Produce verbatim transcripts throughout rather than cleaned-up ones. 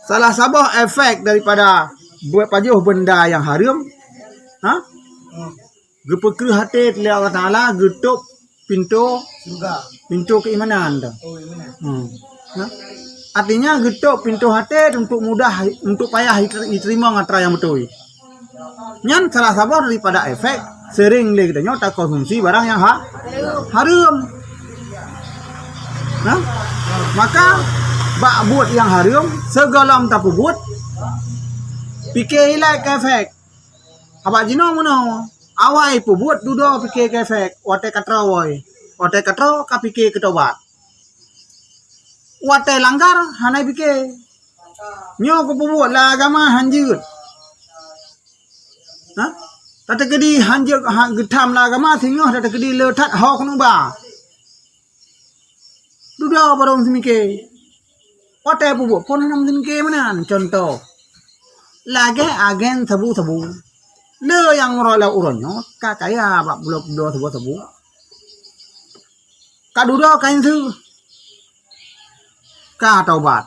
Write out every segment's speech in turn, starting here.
Salah saboh efek daripada buet pajoh benda nyang hareuem, ha? Geupeukreueh até lé Allah Taala, geutôb pintoe, syurga, pintoe keimanan tu. Oh, keimanan. Hmm. Ha? Artinya geutôb pintoe até untuk mudah, untuk payah jiter-, jiteurimong atra nyang beutôi. Nyan salah saboh daripada efek sering lé geutanyoe takonsumsi barang nyang ha-, hareuem. Nah, maka bak buet nyang hareuem, sigohlom tapeubuet, pike ilée keu efek. Abak jinoe meunoe, awai peubuet dudoe pike keu efek, watée ka troe, watée ka troe ka pike keu tobat. Watée langgar, hana pike. Nyoe kupeubuet lam agama hanjeuet. Ha? Tateukeudi hanjeuet, ha, geutham lam agama, singoh tateukeudi le that ho keuneuk ba. Dudoe barô meuseumiké. Watée peubuet phon hana meuseumiké meunan. Cuntoh, lagée agen sabu-sabu. Le nyang uroe lam uroe nyoe ka kaya bak bloe-bloe sabu-sabu. Ka dudoe ka inseuh. Ka taubat.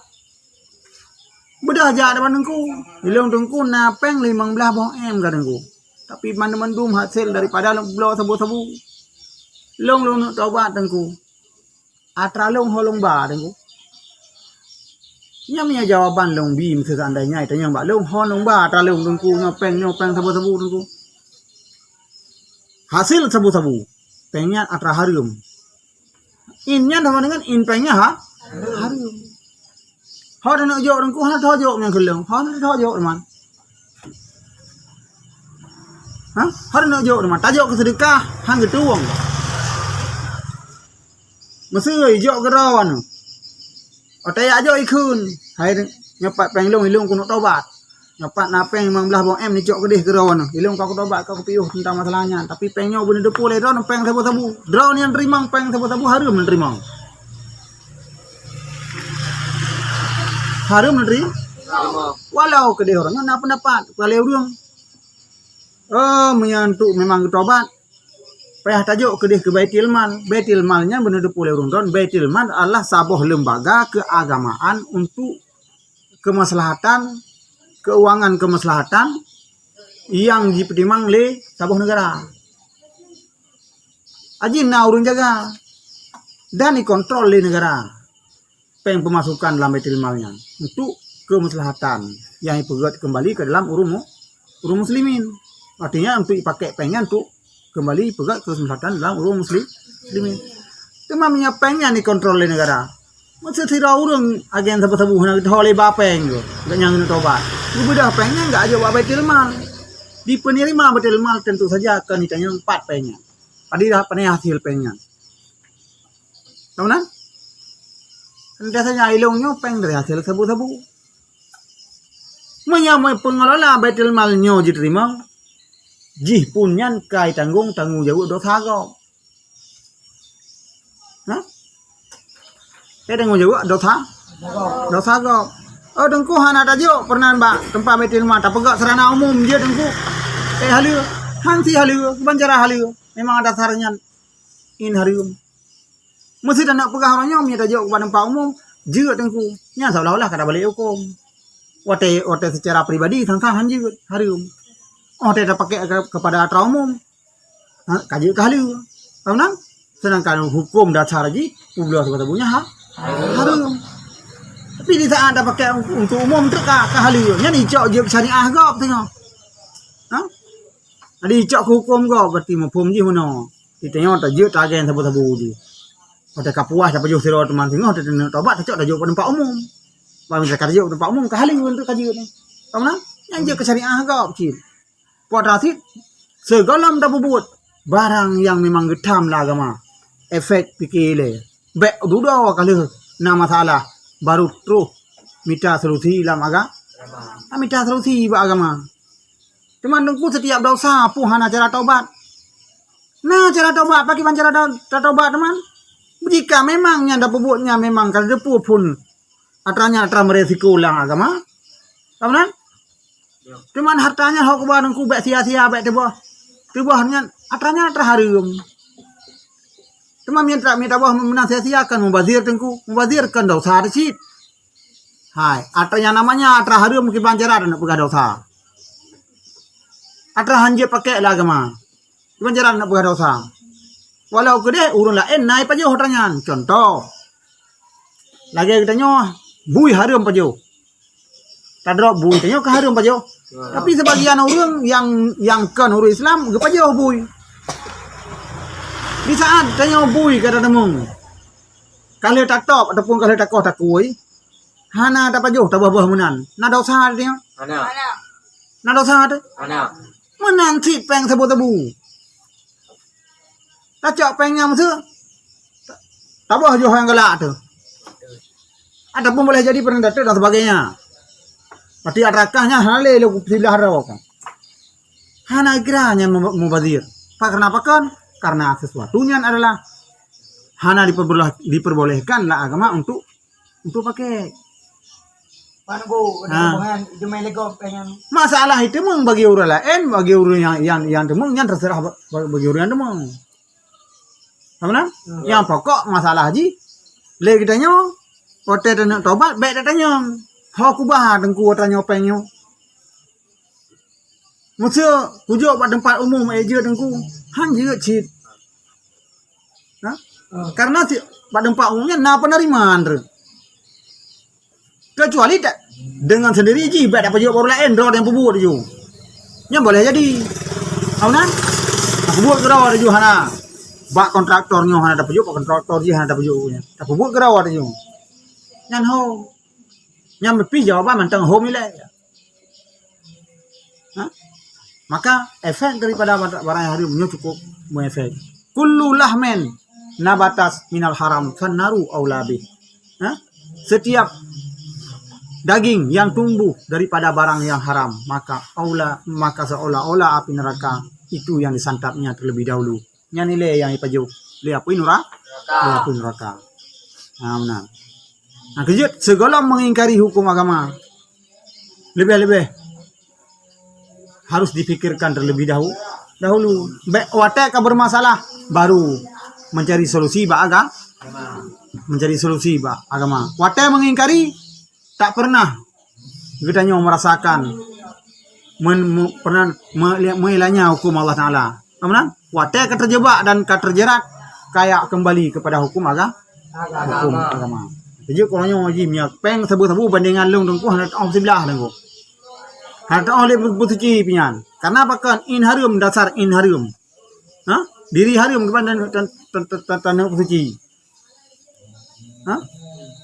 Beudôh jak diban teungku. Ilông teungku na péng limong blaih boh em ka teungku. Tapi banmandum hasil daripada lôn bloe sabu-sabu. Lông lôn neuk taubat teungku. Atra lông ho lông ba teungku. Nyan meunyoe jawaban lông bi, meuseu seandainya itanyong bak lông, ho lông ba atra lông teungku, nyoe péng, nyoe péng sabu-sabu teungku. Hasil sabu-sabu. Péng nyan atra hareuem. In nyan sama dengan in péng nyan ha? Hareuem. Ho taneuk jok teungku, hana tajok nyang keu lông. Ho hana tajok teuma. Ha? Ho taneuk jok teuma. Tajok keu seudeukah, han geutueng. Meuseu jok keudroe nyoe. Watée jak jok ikheun. Hai, nyoe pat péng lông, ilông keuneuk tobat. Nyoe pat na péng limong blaih boh em nicok keudeh keudroe nyoe. Ilông ka kutobat, ka kupiôh teuntang masalah nyan. Tapi péng nyoe beuneuteupeu lé droeneuh péng sabu-sabu. Droeneuh nyang teurimong péng sabu-sabu hareuem neuteurimong. Hareuem neuteurimong. Walau keudeh uroe nyoe na peundapat, keu lé ureuëng. Oh, meunyoe untuk memang geutobat, payah tajok keudeh keu Baitul Mal. Baitul Mal nyan beuneuteupeu lé ureuëng droen. Baitul Mal adalah saboh lembaga keuagamaan untuk keumaslahatan, keuangan keumaslahatan nyang jipeutimang lé saboh neugara. Aji na ureuëng jaga dan dikontrol lé neugara péng peumasukan lam Baitul Mal nyan untuk keumaslahatan nyang jipeugét keumbali ke dalam ureuëng mu-, ureuëng muslimin. Artinya untuk dipakai péng nyan untuk keumbali peugét keumaslahatan dalam ureuëng muslim, muslimin. Teuma meunyoe péng nyan dikontrol lé neugara, meuseu sidroe ureuëng agen sabu-sabu hana geuthô lé ba péng geuh, geuh nyang keuneuk tobat. Geubeudôh péng nyan geuh jok bak Baitul Mal. Dipeunerima Baitul Mal tentu saja akan ditanyong pat péng nyan. Padahai pane hasil péng nyan. Tahu na? Biasanya ilông nyoe péng dari hasil sabu-sabu. Meunyoe pengelola Baitul Mal nyoe jiteurimong, jih pun nyan ka jitanggong tanggong jaweueb dosa gob. Nah? Ka jitanggong jaweueb dosa, dosa gob. Oh, teungku hana tajok peurenan bak teumpat Baitul Mal, tapeugah sarana umum jeuet teungku. Eh, haleue. Han si haleue, kiban cara haleue. Memang dasar nyan in hareuem. Meuseu taneuk peugah uroe nyoe meunyoe tajok bak teumpat umum, jeuet teungku. Nyan seolah-olah ka tabalek huköm. Watée, watée secara pribadi sang-sang han jeuet, hareuem. Oh, watée tapakai ke-, kepada atra umum, ha, ka jeuet keu haleue. Tahu na? Sedangkan huköm dasar jih peubloe saboh-saboh nyan ha, hareuem. Tapi di saat tapakai untuk umum tu ka, ka haleue. Nyan icok jeuet syariah gob teungoh. Ha? Jadi icok keu huköm gob berarti muphom jih meunoe. Di tanyoe tajeuet tagen sabu-sabu jih. Watée ka puas tapajoh sidroe teuma singoh, taneuk tobat, tacok tajok bak teumpat umum. Bak meusyarakat tajok bak teumpat umum, ka haleue untuk ka jeuet nyan. Tahu na? Nyan jeuet keu syariah gob cit. Puas that cit, sigohlom tapeubuet barang nyang memang geutham lam agama. Efek pike ilée. Bék dudoe ka lheueh na masalah, baru troh mita solusi lam aga-, mita solusi bak agama. Teuma teungku, setiap dosa pun hana cara tobat. Na cara tobat, pakriban cara to-, tatobat teuma? Jika memang nyang tapeubuet nyan memang ka teupeue phon atra nyan atra meuresiko lam agama, ka meunan? Teuma harta nyan ho kuba teungku, bék sia-sia, bék teuboh. Teuboh nyan, atra nyan atra hareuem. Teuma mita, mita boh meunan sia-sia kan mubazir teungku, mubazir kan dosa teuh cit. Hai, atra nyang namanya atra hareuem kiban cara taneuk peugah dosa. Atra hanjeuet pakai lé agama. Kiban cara taneuk peugah dosa. Walau keudeh ureuëng laén na jipajoh atra nyan. Contoh, lagée geutanyoe bui hareuem pajoh. Tadrop bui tanyoe ka hareuem pajoh. Tapi sebagian ureuëng yang yang kon ureuëng Islam geupajoh bui. Di saat tanyoe bui ka tateumong, ka lheueh tatop ataupun ka lheueh takoh takui, hana tapajoh tabah-bah meunan. Na dosa teuh? Hana. Na dosa teuh? Hana. Meunan cit péng sabu-sabu. Tacok péng nyang meuseu, tabah joh nyang galak teuh. Ataupun boleh jadi peureundateuk dan sebagainya. Berarti adakah nyan hana lé lé siblah droe ka. Hana kira nyan mu-, mubazir. Karena apa kan? Karena sesuatu nyan adalah hana diperboleh-, diperbolehkan lah agama untuk untuk pakai. Pak Nunggu, Ha. Rombongan jumai legom pengen. Masalah itu meng bagi orang lain, bagi orang yang yang yang temung nyan terserah ba-, bagi orang yang temung. Apa nan? Hmm. Yang pokok masalah ji, lé geutanyoe, watée taneuk tobat, bék tatanyong. Ho kubah teungku tanyoe péng nyoe. Meuseu kujok bak teumpat umum, eh, jeuet teungku. Han jeuet cit. Ha? Karena si, bak teumpat umum nyan na peunerimaan re. Kecuali tak, dengan sendiri jih, bak dapat jok baru lain, droe yang peubuet ju. Nyan boleh jadi. Au nan? Peubuet keudroe ju hana. Bak kontraktor nyoe hana dapat jok, bak kontraktor jih hana dapat jok. Tapi buet keudroe ju. Nyan ho. Nyan meupi jawaban mantong hom ilée. Ha? Maka efek daripada barang yang haram nyoe cukup mengefek. Kullu lahmin nabatas minal haram fannaru aula bih. Ha? Setiap daging yang tumbuh daripada barang yang haram, maka aula, maka seolah-olah api neraka itu yang disantapnya terlebih dahulu. Nyan ilée nyang ipajoh lé apui nura-, lé apui neraka. Nah, meunan. Nah, keujeuet sigohlom mengingkari hukum agama. Leubeh-leubeh harus dipikirkan terlebih dahu-, dahulu. Bék watée ka bermasalah, baru mencari solusi bak aga-, mencari solusi bak agama. Watée mengingkari, tak pernah geutanyoe merasakan men-, me-, pernah me-, meuilanya hukum Allah Taala. Apa nan? Watée ka terjebak dan ka terjerat, kayak kembali kepada hukum aga-, hukum agama. Jadi kalau nyoe ji, meunyoe péng sabu-sabu bandingan lôn teungku hana teuoh siblah teungku. Hana teuoh lé beusuci pinyan. Karena apa kan? In haram dasar in haram. Ha? Diri haram kepada tan-, tan-, tan-, tan-, taneuoh beusuci. Ha?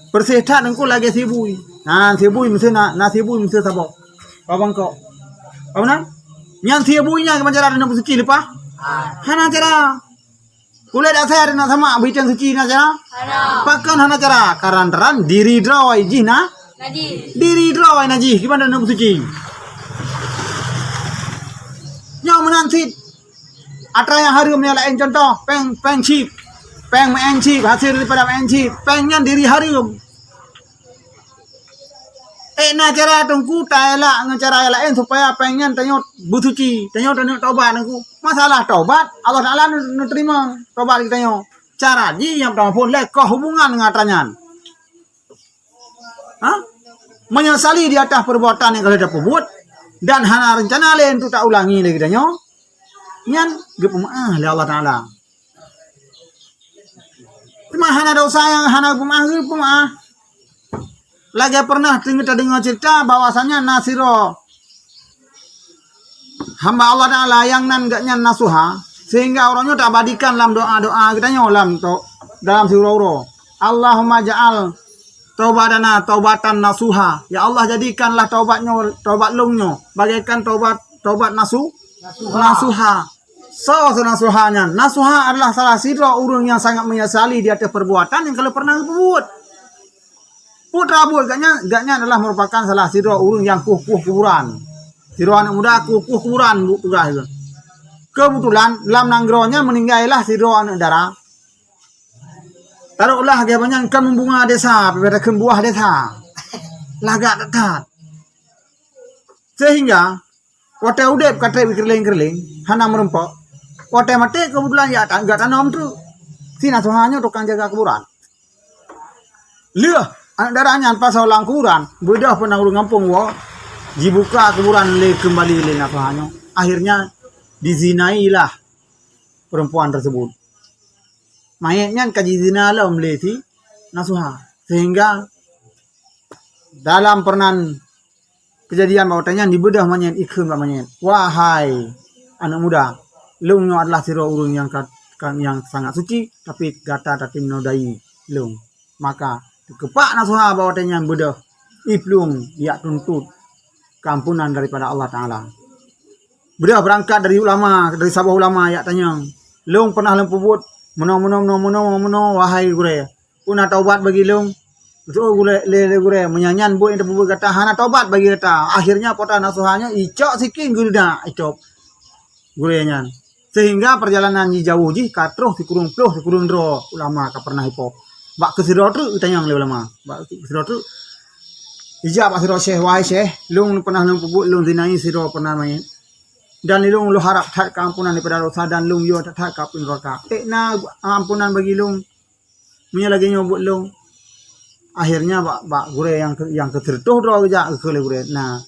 Perséh that teungku lagée sibui. Nah, sibui meusti na, na sibui meusti saboh. Bak bangkok. Apa nan? Nyan sibui nyan keuman cara taneuoh beusuci leupah? Hana cara. Kulét asai na sama beuiteng suci na cara? Hana. Pakon hana cara? Karan-karan diri droe jih na? Najih. Diri droe najih, kiban taneuoh beusuci? Nyoe meunan cit. Atra nyang haram nyang laén contoh, péng, péng chip. Péng meu'en chip, hasil daripada meu'en chip. Péng nyan diri haram. Eh, na cara teungku taelak ngon cara nyang laén supaya péng nyan tanyoe beusuci, tanyoe taneuoh tobat teungku. Masalah tobat, Allah Taala neu-, neuterima tobat geutanyoe. Cara jih nyang pertama phon lé koh hubungan ngon atra nyan. Ha? Menyesali di atas perbuatan nyang ka lheueh tapeubuet dan hana rencana lé untuk taulangi lé geutanyoe, nyan geupeumeu'ah lé Allah Taala. Teuma hana dosa nyang hana geupeumaah, geupeumaah. Lagée pernah teungoh tadeungoe cerita bahwasanya na sidroe hamba Allah Taala nyang nan geuhnyan nasuha, sehingga uroe nyoe taabadikan lam doa-doa geutanyoe lam to-, dalam siuroe-uroe. Allahumma ja'al taubatana taubatan nasuha. Ya Allah, jadikanlah taubat nyoe, taubat lôn nyoe bagaikan taubat, taubat nasu-, Nasuha. Nasuha. Soe, soe nasuha nyan? Nasuha adalah salah sidroe ureuëng nyang sangat menyesali di ateueh perbuatan nyang ka lheueh pernah geupeubuet. Peue teuma buet geuhnyan? Geuhnyan adalah merupakan salah sidroe ureuëng nyang kueh-kueh kuburan. Sidroe aneuëk muda kueh-kueh kuburan bu-, tugaih geuh. Keubeutulan lam nanggroe nyan meuninggai lah sidroe aneuëk dara. Taroklah lagée nyan kan meubunga desa, pih takheun buah desa. Lagak that-that. Sehingga watée udeb ka treb keureuléng-keureuléng, hana meurumpok. Watée maté keubeutulan jak ta-, jak tanom treuk. Si nasuha nyoe tukang jaga kuburan. Lheueh Aneuk dara nyan pasoe lam kuburan, beudôh peunan ureuëng gampông woe, jibuka kuburan lé keumbali lé nafeuha nyoe. Akhirnya dizinailah perempuan tersebut. Manyét nyan ka jizina lom lé si nafeuha. Sehingga dalam peurenan keujadian bak watée nyan dibeudôh manyét, ikheun bak manyét, "Wahai aneuk muda, lôn nyoe adalah sidroe ureuëng nyang ka, ka, nyang sangat suci, tapi gata tatem nodai lôn." Maka teukeupak nafeuha bak watée nyan beudôh, iplueng jak tuntot keuampunan daripada Allah Taala. Beudôh beurangkat dari ulama, dari saboh ulama jak tanyong, "Lôn pernah lôn peubuet meunoe, meunoe, meunoe, meunoe, meunoe, wahai gurée. Peue na taubat bagi lôn?" Geujaweueb lé, lé gurée, "Meunyoe nyan buet nyang tapeubuet gata hana taubat bagi gata." Akhirnya po teu nafeuha nyan icok sikin geudak itôb gurée nyan. Sehingga perjalanan jih jauh jih ka troh sikureueng ploh sikureueng droe ulama ka pernah ipoh. Bak keusidroe treuk geutanyong lé ulama. Bak keusidroe treuk. Ijak bak sidroe syekh, "Wahai syekh, lôn pernah lôn peubuet, lôn zinai sidroe peurenan manyét. Dan lôn, lôn harab that keuampunan daripada dosa dan lôn yue that-that keu apui neuraka. Ék na ampunan bagi lôn meunyoe lagée nyoe buet lôn?" Akhirnya bak, bak gurée nyang keu, nyang keu sireutôh droe geujak geukheun lé gurée, "Na,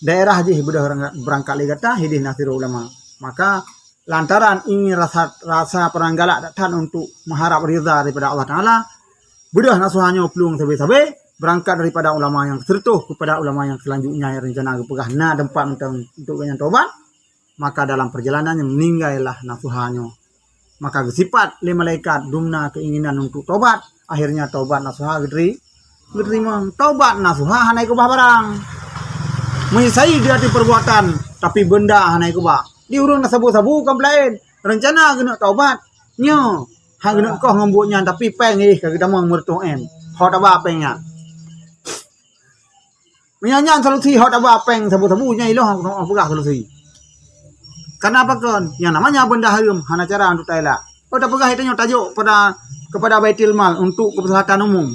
daerah jih beudôh beurangkat lé gata, hideh na sidroe ulama." Maka lantaran ingin rasa, rasa peurenan galak that-that untuk meuharab ridha daripada Allah Taala, beudôh nafeuha nyoe plueng sabe-sabe beurangkat daripada ulama nyang keu sireutôh keupada ulama nyang seulanjutnya nyang rencana geupeugah na teumpat mantong untuk gobnyan taubat. Maka dalam perjalanan nyan meuninggai lah nafeuha nyoe. Maka geusipat lé malaikat dumna keuinginan untuk taubat. Akhirnya taubat nafeuha geuteri-, geuteurimong. Taubat nafeuha hana ikeubah barang. Meusai di ateueh perbuatan, tapi beunda hana ikeubah. Di ureuëng na sabu-sabu kon peulaén. Rencana geuneuk taubat, nyoe han geuneuk koh ngon buet nyan, tapi péng jih ka geutamong meureutoh M. Ho taba péng nyan. Meunyoe nyan solusi, ho taba péng sabu-sabu, nyan ilong ho peugah solusi. Karena apa kon? Nyang namanya beunda hareuem hana cara untuk taelak. Oh, tapeugah tanyoe tajok pada, kepada Baitul Mal untuk keumaslahatan umum.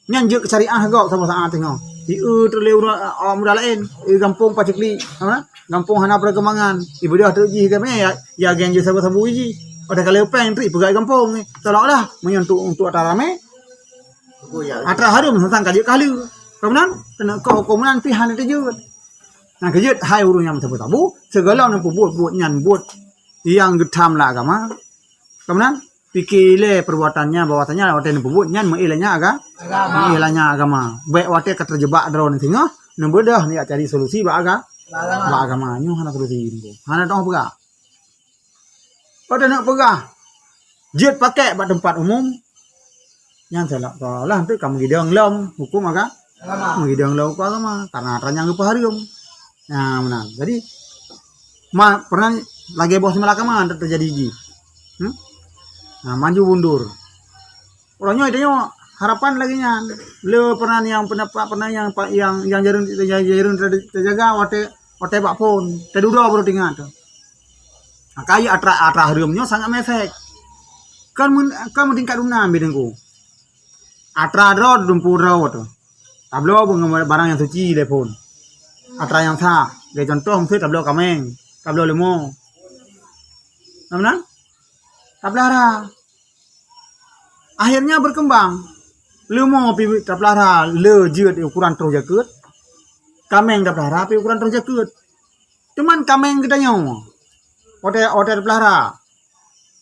Nyan jeuet keu syariah gob saboh saát teungoh. Di eu teulé ureuëng, awak muda laén, di gampông Paceklik, ha? Gampông hana perkembangan. Ibeudôh teuk jih keumiet, ya, ya geng jih sabu-sabu jih. Pada kali péng trik peugah gampông ni. Seolah-olah meunyoe untuk, untuk atra ramé, atra hareuem sang ka jeuet keu haleue. Keumeunang keuneuk koh huköm meunan pih hana teujeuet. Nah, keujeuet hai ureuëng nyang sabu-sabu, sigohlom neupeubuet buet nyan buet nyang geutham lam agama. Keumeunang pike ilée perbuatan nyan bahwasanya watée neupeubuet nyan meuilanya aga-, meuilanya agama. Bék watée ka teujeubak droe singoh, neubeudôh neujak cari solusi bak aga-, bak agama. Nyoe hana solusi. Hana teupeugah. Watée neuk peugah jeuet pakék bak teumpat umum, nyan salah, salah tu ka meugidong lom huköm aga-, meugidong lom huköm agama karena atra nyang geupeuhareuem. Nah, meunan. Jadi ma-, pernah lagée boh seumalakama teujadi jih. Hmm? Nah, maju mundur. Uroe nyoe tanyoe harapan lagée nyan. Le peurenan nyang pendapat, peurenan nyang pa-, nyang, nyang jareueng, nyang jareueng teujaga watée, watée bak phon. Teududoe baru teuingat tu. Maka atra, atra hareuem nyoe sangat mesek. Kan men-, kan meutingkat dumna bidengku. Atra droe dumpu droe tu. Tabloe barang nyang suci lé phon. Atra nyang sah. Lagée contoh miseu tabloe kaméng, tabloe leumo. Nama nan? Tabloe hara. Akhirnya berkembang. Leumo pih tapeulara le jeuet ukuran troh jakeuet. Kaméng tapeulara pih ukuran troh jakeuet. Cuman kaméng geutanyoe, watée, watée tapeulara,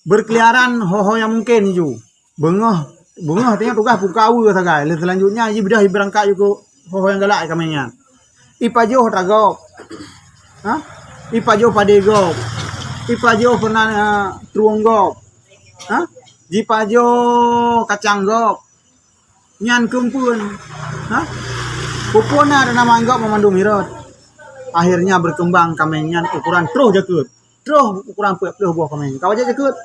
berkeliaran ho-ho nyang mungken jih. Beungoh, beungoh tanyoe tugaih buka weue sagai. Lé seulanjutnya jibeudôh jibeurangkat jih keu ho-ho nyang galak kaméng nyan. Ipajoh atra gob. Ha? Ipajoh padé gob. Ipajoh peurenan, eh, trueng gob. Ha? Jipajoh kacang gob. Nyan keumpun. Ha? Pupuna dan nama gob meumandum hirot. Akhirnya berkembang kaméng nyan ukuran troh jakeuet. Troh ukuran peuet ploh boh kaméng. Ka wajéb jakeuet.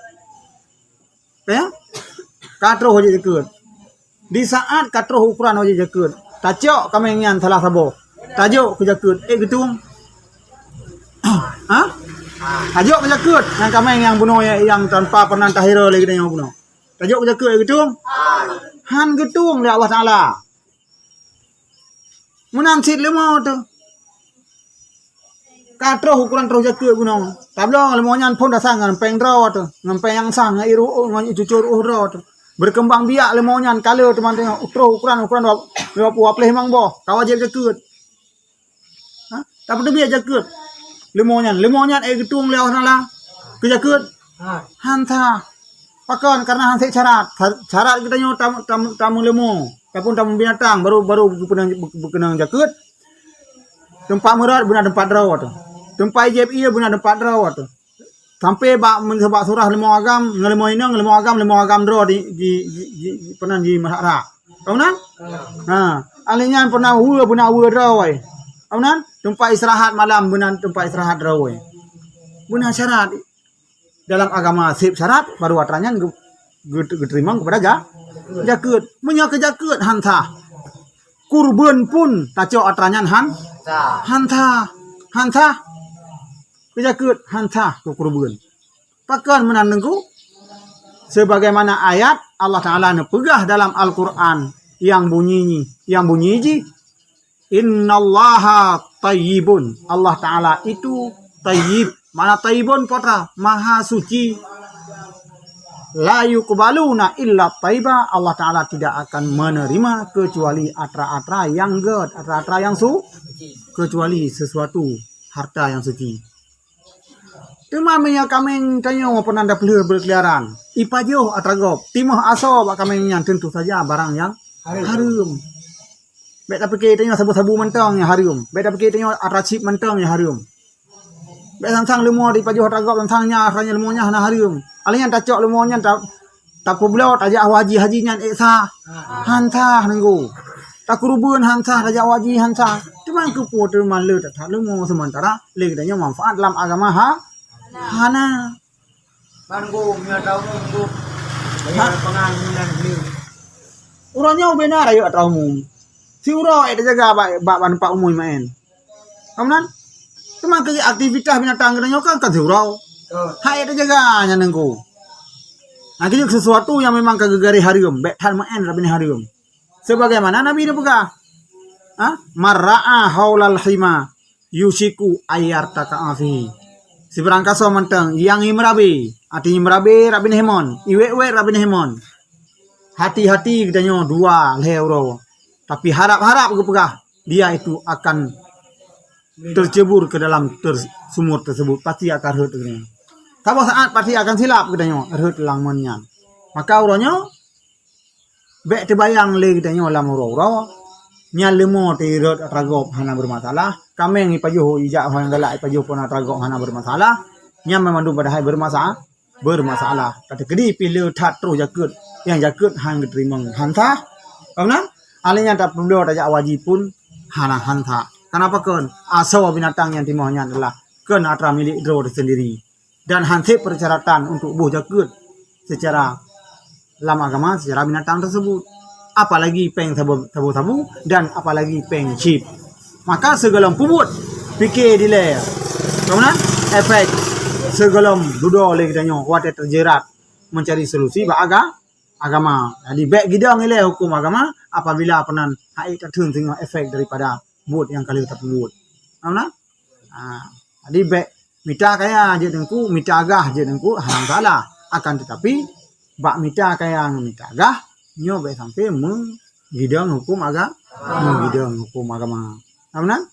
Ya? Ka troh wajéb jakeuet. Di saat ka troh ukuran wajéb jakeuet, tacok kaméng nyan salah saboh. Tajok keu jakeuet, ék geutueng. Ha? Tajok keu jakeuet nyan kaméng nyang bunoe nyang tanpa peurenan tahira lé geutanyoe bunoe. Tajok keu jakeuet ék geutueng. Han geutueng lé Allah Taala. Meunan cit leumo tu. Ka troh ukuran troh jakeuet bunoe. Tabloe leumo nyan phon dasar ngon péng droe tu, ngon péng nyang sah, ngon ié ruoh, ngon ié cucur ruoh droe tu. Berkembang biak leumo nyan, kala teuma teuh, troh ukuran, ukuran dua, dua puluh, dua puluh limong boh, ka wajéb jakeuet. Ha? Tapeuteubiet jakeuet leumo nyan. Leumo nyan ék geutueng lé Allah Taala keu jakeuet? Han sah. Pakon? Karena han sép syarat. Syarat geutanyoe tam-, tam-, tameuleumo ataupun tameubinatang baru, baru geupeunang, geupeunang jakeuet. Teumpat meurot beuna teumpat droe teuh. Teumpat jieb ié beuna teumpat droe teuh. Sampai bak, bak surah leumo agam, ngon leumo inong, leumo agam, leumo agam droe di, di, di, di, peunan jimeurhak-rhak. Ka meunan? Ha, ahli nyan peunan weue beuna weue droe. Ka meunan? Teumpat istirahat malam beuna teumpat istirahat droe. Beuna syarat. Dalam agama sép syarat, baru atra nyan geu-, geu-, geuteurimong keupada ja-, jakeuet. Meunyoe keu jakeuet han sah. Kurban pun tacok atra nyan han, han sah. Han sah. Keu jakeuet han sah keu kurban. Pakon meunan Teungku? Sebagaimana ayat Allah Taala neupeugah dalam Al-Quran yang bunyi, yang bunyi jih, "Innallaha thayyibun." Allah Taala itu thayyib. Mana thayyibun, putra? Maha suci. "La yuqbaluna illa thaiba." Allah Taala tidak akan menerima kecuali atra-atra yang gét, atra-atra yang su-, kecuali sesuatu harta yang suci. Teuma meunyoe kaméng tanyoe peunan tapeulheueh beukeliaran, ipajoh atra gob, timoh asoe bak kaméng nyan, tentu saja barang nyang hareuem. Bék tapike tanyoe sabu-sabu mantong nyang hareuem. Bék tapike tanyoe atra chip mantong nyang hareuem. Bék sang-sang leumo ipajoh atra gob, sang-sang nyan, sang-sang leumo nyan hana hareuem. Alèh nyan tacok leumo nyan ta-, tapeubloe tajak haji, haji nyan ék sah. Han sah Teungku. Takurban han sah, tajak haji han sah. Teuma keupeue teuma le that-that leumo seumantara lé geutanyoe manfaat lam agama ha-, hana. Ban gom nyoe tahu gom. Ha? Pengan nyan ni. Uroe nyoe bina rayeuk atra umum. Siuroe ék teujaga bak, bak ban pak umum maén. Ka meunan? Teuma keu aktivitas binatang geutanyoe kan, kan siuroe. Betul. Hai teujaga nyan Teungku. Nah, keu sesuatu yang memang ka geugaréh hareuem, bék that maén rabini hareuem. Sebagaimana Nabi neupeugah, ha? "Marra'a haulal hima yushiku ayyartaka'a fihi." Sibarang kasoe mantong nyang imeurabe, artinya meurabe rabini himon, iwet-wet rabini himon. Hati-hati geutanyoe dua lhée uroe. Tapi harap-harap geupeugah, dia itu akan tercebur ke dalam ter-, sumur tersebut, pasti akan rhot geutanyoe. Saboh saat pasti akan silap geutanyoe, rhot lam mon nyan. Maka uroe nyoe, bék teubayang lé geutanyoe lam uroe-uroe nyan leumo teurot atra gob hana bermasalah, kaméng ipajoh ijak ho nyang galak ipajoh pon atra gob hana bermasalah, nyan meumandum padahai bermasa-, bermasalah. Ka teukeudi pih le that troh jakeuet, nyang jakeuet han geuteurimong han sah. Ka meunan? Alèh nyan tapeuloe tajak haji pun hana han sah. Kenapa kon? Asoe binatang nyang timoh nyan adalah kon atra milék droe teusendiri. Dan han sép persyaratan untuk boh jakeuet secara lam agama secara binatang tersebut. Apalagi péng sabu-, sabu-sabu dan apalagi péng chip. Maka sigohlom peubuet, pike dilée. Ka meunan? Efek sigohlom dudoe lé geutanyoe watée teujerat mencari solusi bak aga-, agama. Jadi bék gidong ilée huköm agama apabila peunan hai tatheun singoh efek daripada buet nyang ka lheueh tapeubuet. Ka meunan? Ha, jadi bék mita kaya jeuet Teungku, mita gah jeuet Teungku, hana masalah. Akan tetapi, bak mita kaya ngon mita gah, nyoe bék sampai meugidong huköm aga-, meugidong huköm agama. Ka meunan?